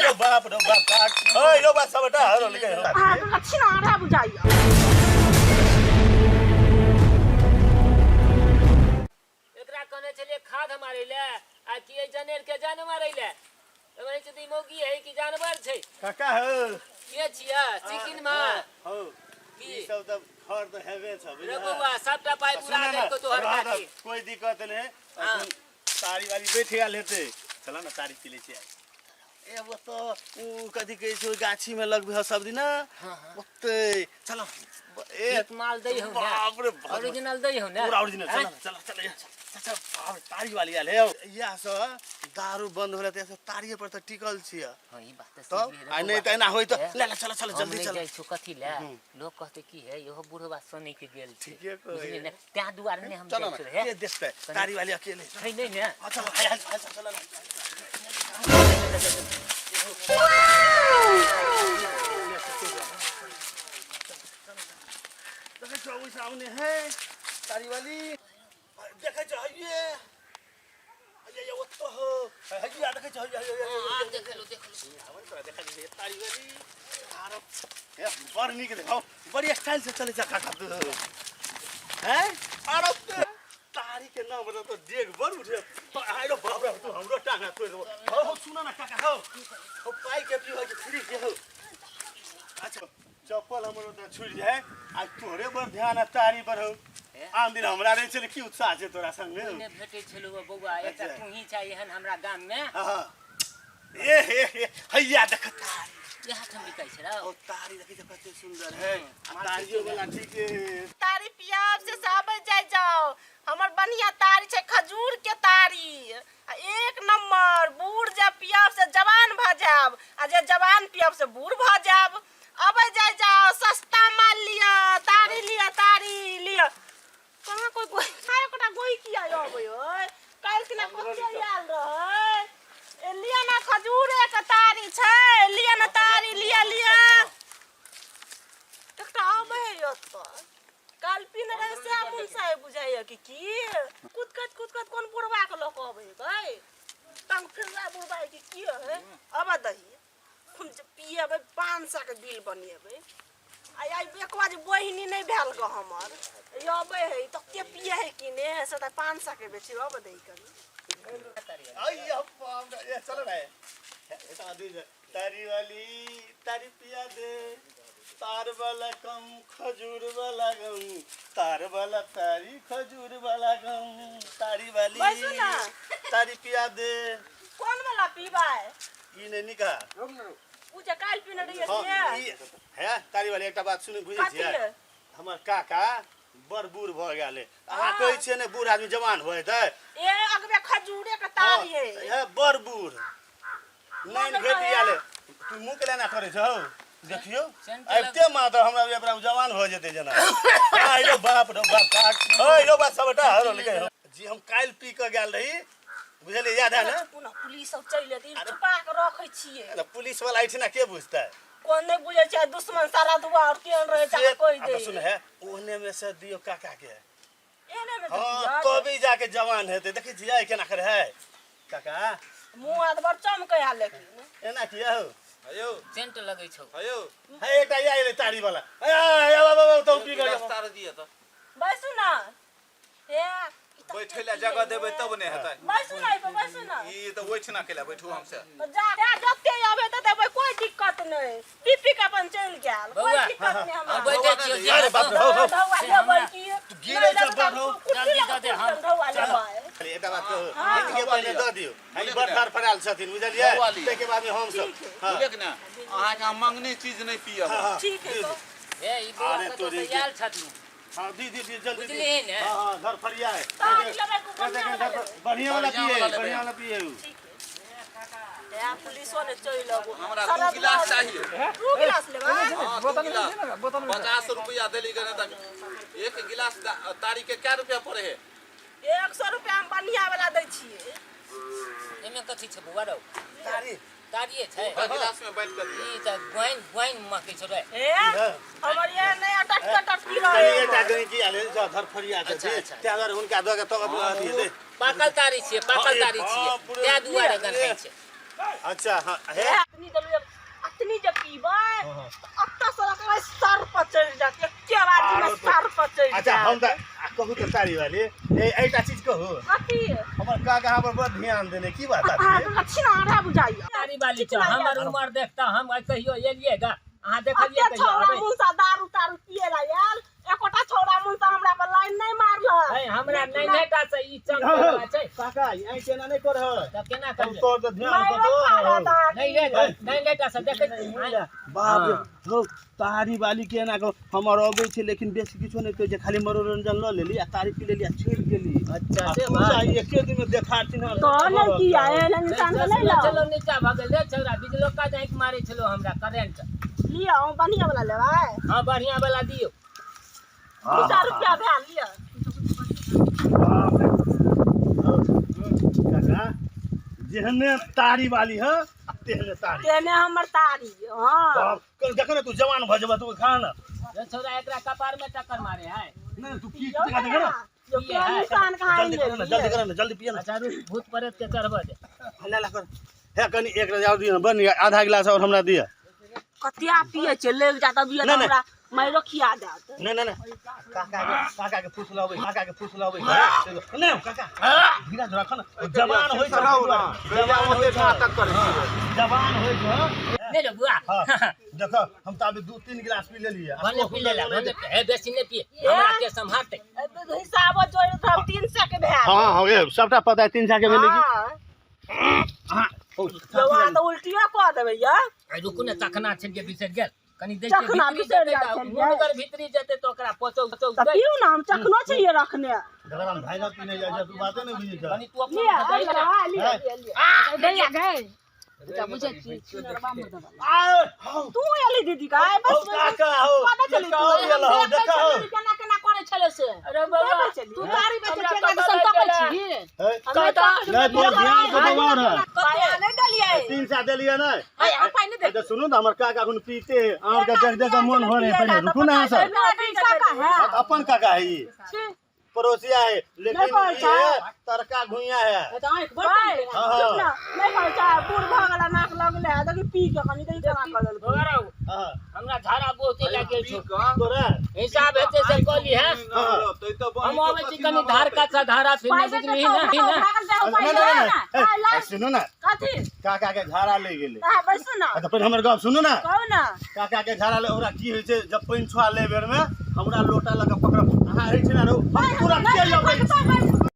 रे बाप रे बाप काट ओए रो बा सबटा हरो लेके अहाँके छिनारा बुझाइया। एकरा कहने छलियै खाद मारै ले आ कि एहि जनेर के जान मारै ले। कहै छै ई मौगी है कि जानवर छै? काका हो। के छियै चिकन मा? हो। की? ई सब तऽ खर तऽ हेबे छ रे बौआ, सबटा पाइ पुरा देलको तोहर काकी। कोई दिक्कत नहीं। हाँ। अखन तारी वाली बैठ गेल हेतै। चल ना तारी पी लै छियै। ए वो तो उ कथी कहै छै, ओहि गाछी में लगबै हो सब दिन। ओते चल। ए एक माल दै हो ने? बाप रे बाप। ओरिजिनल दै हो ने? पूरा ओरिजिनल। चल हैं? चल चल चल चल, बाप रे, तारी वाली आयल हे। इएह से दारू बंद भेलै तऽ तारिये पर तऽ टिकल छियै। हाँ, ई बात तऽ तब सही है रे आ नहीं बौआ। तऽ एना होय तऽ हे? ले ले, चल चल हम जल्दी नहि चल। जाइ छौ कथी ले, लोग कहते की है इहो बुढ़वा सनी के गेल छै। ठीके कहै बुझली ने, तैं दुआरे नहि हम चल जाइ ना छौ हे। के देखतै तारी वाली अकेले छै नहि ने? हाँ, चल आय आय चल चल ना। देखै छौ ओहि सामने है तारी वाली। देखै छौ हइये हइये हइये ओतऽ हो हइये, देखै छौ हइये हइये हइये। आब देख लो, देख लो। आबै ने तोरा देखा दै तारी वाली। आरो ए बड़ नीक देखौ, बड़ी स्टाइल से चलै छै काका तू हैं। आरो तारी के नाम बता तो डेग बड़ उठे तो आइरो बाप रे, तू हमरो टांगा तोड़ देबो। हो हो, सुन ना काका, हो हो, पाई के पीबै कि फ्री के हो? अच्छा चप्पल हमर ओतऽ छुटि जाए आ तोरे बड़ ध्यान आ तारी पर हो। आन दिन हमरा रहै छलै की उत्साह छै तोरा संगे? नहि भेटै छलौ बौआ, एकटा अच्छा। तू ही छै एहन हमरा गाम में। हाँ हाँ, ए हे हे, हैया देख तारी। इएह ठाम बिकाइ छै रौ। ओ तारी देखै छै कते सुंदर है। आ तारियो वाला ठीक है। तारी पियाब से आबै जाय जाओ, हमर बढ़िया तारी छै, खजूर के तारी आ एक नंबर। बूढ़ जे पियाब से जवान भऽ जायब आ जे जवान पियाब से बूढ़ भऽ जायब। अबै जाय जाओ, सस्ता माल लिअ, तारी लिअ, तारी लिअ। कहाँ कोइ गोइ एकटा गोइ किया अबै ओइ? काल्हि किना कते आयल रहै। ए लिअ ना, खजूरे के तारी छै, लिअ ना तारी, लिअ लिअ। एकटा अबै है ओतऽ, काल्हि पीने रहै सएह मुनसा बुझाइए कि की कुदकैत कुदकैत कोन बुढ़बा के लऽ कऽ अबै है गै? टांग फिरला बुढ़बा है कि की है? अबऽ दही, हम जे पियेबै 500 के बिल बनेबै। आ आइ एक बार बहिनी नहि भेल गऽ हमर। ई अबै है तते पिए है कि ने से तऽ 500 के बेचबै। अबऽ दही कनी। अय्या बाप रे, ए चलो ना। ए तो आदमी तारी वाली तारी पिया दे, तार वाला कम खजूर वाला गम, तार वाला तारी खजूर वाला गम, तारी वाली बैसू ना। तारी पिया दे। कोन वाला पीबै? ई नहीं निका। उ जे काल्हि पीने रहियै हाँ, से? ई है तारी वाली। एकटा बात सुनि बुझै कथी? छियै, हमर काका बड़ बूढ़ भऽ गेल है। अहाँ हाँ। कहै छियै ने बूढ़ आदमी जवान भऽ जेतै। ए अगबे खजूरे के तारी है। है बड़ बूढ़ नैन मगर भेट गेल है। तू मुँह के लेना करै छौ? देखियौ आबिते मात्र हमरा ओकरा जवान भऽ जेतै जेना। आइरो बाप रे बाप काट आइरो बाप सबटा हरो लेके जी। हम काल्हि पी कऽ गेल रही, बुझलियै? याद है ने? पुनः पुलिस सब चलि एतै, ई छुपा के रखै छियै। अरे पुलिस वाला एहिठिना के बुझतै? कोन नहि बुझै छै, दुश्मन सारा दुआ और केहन रहै छै, से कहि आ दे। तऽ सुन है, ओहने में से दियौ काका के। एहने मे? हाँ, तबे जाके जवान हेतै। देखै छियै केना करे है काका? मुँह हाथ बड़ चमकै है लेकिन। एना किया हौ? हयौ। सेंट लगै छौ। हयौ। है एकटा ई आइले तारी वाला। ए आ बाबा तो पी गिलास गयो। तार दिअ तऽ। बैसू ना हे, ई तऽ बैठै लए जगह देबै तब ने हेतै। बैसू ना, एहि पर बैसू ना। ई तऽ ओहिठिना केला बैठू हमसे? जा जा, जते अबै तऽ देबै, कोई दिक्कत नहि। पी पी के अपन चलि गेल, कोई बौआ, दिक्कत नहि हमरा। हम बैठै छियौ जे अरे बाप रे, हौ हौ। धौआ लेबै की? गिरै छै बड़ हौ। कुर्सी जल्दी लऽ दऽ दे, कऽ हम- धौआ लेबै। एकटा बात कहू, हाँ। हिनके पहिने दऽ दियौ। ई बड़ फड़फड़ायल छथिन, बुझलियै? धौआ लिअ। ताहिके बादमे हमसब। ठीक है। हाँ। बुझलियै कि ने? अहाँके हम मंगनी चीज नहि पियब। हाँ, हाँ, ठीक है। दियौ, तो हे, ई बौआ अरे कतौ तोरी से के। आयल छथिन। हाँ, दी दी दी जल्दी दी। बुझलियै ने? हाँ हाँ, धरफड़िया है। तारी लेबै कि बढ़िआँ वाला लेबै? बढ़िया वाला बढ़िआँ पिए वाला लेबै। बढ़िया वाला पिए उ। ठीक है। हे, पुलिसो ने चलि अबो। हमरा सारा 2 गिलास दुआ- चाहिए। 2 गिलास लेबै? हाँ, 2 गिलास। 50 रुपया देली गने तऽ एक गिलास तारी के कै रुपया पड़े है? 100 रुपया हम बढ़िया वाला दै छियै। एहिमे कथी छै बौआ रौ? तारी। तारिये छै? 2 गिलास में बाँटि कऽ दिअ। ई तऽ गोइन गोइन महकै छौ रे। हे, हमर ये नहि टटका टटकी कनि रहै। एकटा गहिंकी आयल है, जो धरफड़िया अच्छा, छथिन। अच्छा। ताहि दुआरे हुनका दऽ के तब अपना अथी हेतै। पाकल तारी छियै, पाकल हाँ, तारी छियै, बाप रे। तैं दुआरे गन्हाइ छै। अच्छा हाँ हे अतनी देलू अतनी जे पीबै अत्ता से रखबै सर पर चढ़ि जात एके बाजी में सर पर चढ़ि अच्छा हम जात तऽ आ कहू तऽ तारी वाली ए एटा चीज कहू कथी हमर काका हमर बड़ ध्यान देने की बात अहाँ छै के छिनारा बुझाइया तारी वाली छौ हमर उमर देखता हम आइ कहियो एलियै गा अहाँ देखलियै अते कहियो छौड़ा आबै मुनसा दारू तारू पिए ला आयल एकोटा छौड़ा मुनसा हमरा पर लाइन नहि मारलक है हमरा नहीं नहीं टा से ई चंक छै काका ई केना नहि करह तऽ केना हम करबै तोर तऽ ध्यान मारि कतौ खाना नहीं रे नहीं नहीं टा से देखै छी बाप रे हौ तारी वाली के एना कऽ हमर अबै छै लेकिन बेसी किछो नहि कहै छै खाली मनोरंजन लऽ लेली आ तारी पी लेली आ चलि गेली अच्छा आ से तू बात चाही एके दिन में देखा चिन्ह तो नहि किया एहन इंसान के नहि चलो लाउ नीचा भऽ गेल रे छौड़ा बिजलोका जाइक मारै छलो हमरा करेंट लिअ हम बढ़िया वाला लेबै हाँ बढ़िया वाला दियौ 200 रुपया भेल लिअ बाप रे हौ, काका जेहने तारी वाली ह आ तेहने तारी तेहने हमर तारी हाँ बाप, देखो ने तू जवान भऽ जेबह तू खा ना रे छौड़ा एकरा कपार में टक्कर मारे है नहीं तू की यौ देखा देखा ना यो के निशान कहाँ जल्दी कर ना जल्दी कर ना जल्दी पिया ना अच्छा रुक भूत प्रेत के चढ़बऽ दे ला ला कर हे कनी एक रजा दिअ बन आधा गिलास और हमरा दिअ कतिया पिए छै लेग जात अभी नहीं, हमरा माइरो खिया देत नहीं नहीं नहीं काका के काका के फूस लबै काका के फूस लबै नहीं काका धीरज राख ना जवान होइ छै रहू ना जवान होइ छै नाटक करै छियै जवान होइ छै नहीं रे बुआ हाँ देखो हम तऽ अभी 2-3 गिलास पी लेलियै भने पी लेला भने हे बेसी नहीं पिए हमरा के सम्हारते हिसाब जोड़ि तऽ हम 300 के भेल हाँ हाँ ए सबटा पता है 300 के भेलै की हाँ हाँ यौ अहाँ तऽ उल्टियो कऽ देबै यौ आ रुकू ने चखना छलियै बिसरि गेल कनी दै छियै चखना भीतरी बिसरि जेतै गेल तऽ छलियै। मुँहगर भीतरी जेतै तऽ ओकरा पचौ पचौ तऽ दै पिउ ने हम चखनो छलियै रखने जकरा हम भाई पीने जाइ छै तू बाते नहि बुझै छै कनी तू अपना लिअ मुँह से दही ने। लिअ लिअ लिअ गैया गै अच्छा बुझै छी छिनरबा मुर्दबा आए हौ तू एली दीदी का आइ हौ बस काका हौ पता चली देखा हौ गेल हौ देखा हौ केना केना करै छलै से अरे बाबा तू तारी बेचै छी एना दिसन तकै छी हे, नहि नहीं तोर ध्यान के दबाव रह पाया नहि देलियै 300 देलियै नहि आइ हम पाइ नहि ए तऽ सुनू ने हमर काका अखन पीते है अहाँ के देख देख के मन हो रहे पहिले रुकू ना अहाँ सब काका है अपन काका है ई पड़ोसिया है लेकिन नहीं कहै ई छै। है तरका घुइया है तऽ आँखि बड़ भाइ, हाँ, हाँ। चुप ना नहि कहै छै बूढ़ भऽ गेला नाक लगले है देखी पी के कनी देखी केना कऽ लेलकै बौआ रौ, हाँ हमरा झाड़ा बहुते लागि गेल छौ तोरा हिसाब हेतै से कऽ ली है हम अबै छी कनी धार कात से धारा फिरने पाइ बुझलिही ना ही ना नहीं नहीं नहीं ए, सुनू ना कथी काका के झाड़ा ले गेलै अहाँ बैसू ना अच्छा पहिले हमर गप सुनू ना कहू ना काका के झाड़ा ले ओकरा की होइ छै जब पानि छुआ ले बेर में हमरा लोटा लऽ के पकड़ब अहाँ रहै छै ना रहू हम तुरन्ते अबै छी।